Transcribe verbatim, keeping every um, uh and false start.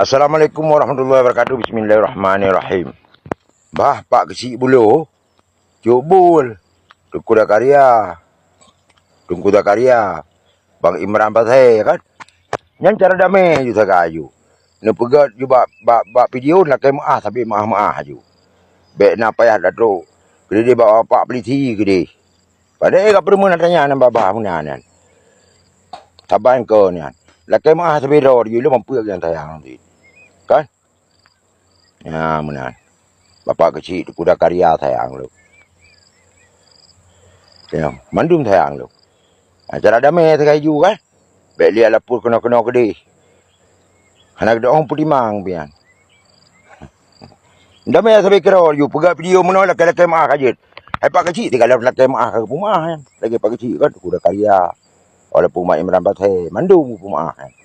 Assalamualaikum warahmatullahi wabarakatuh. Bismillahirrahmanirrahim. Bah, Pak Keuchik Bulo, Cuk Bul, Teungku Zakaria, Teungku Zakaria, Bang Imran Pasé, kan? Nyan cara damé ju sagai ju. Neupeugét ju bak, bak, bak video lakée meuáh, sabé meuáh-meuáh ju. Bék na payah tatrok keudeh bak bapak polisi keudeh. Padahai ka peurumoh na tanya nan babah meunan nyan. Saban ko nyan. Lakée meuáh sabé droe ju lom peue nyang sayang cit. Kan? Nyan meunan. Bapak Keuchik Teungku Zakaria sayang lom. Ya, mandum sayang lom. Ha, cara damé sagai ju, kan? Bék liak lapor keunoe-keunoe keudeh. Hana geudoh peutimang pian. Damé sabé keudroe ju peugah video meunoe lakée-lakée meuáh ka jeuet. Hai Pak Keuchik, tinggai lakée meuáh ka geupeumaáh nyan. Lagée Pak Keuchik kan, Teungku Zakaria. Walaupun Mak Imran Pasé, mandum geupeumaáh nyan.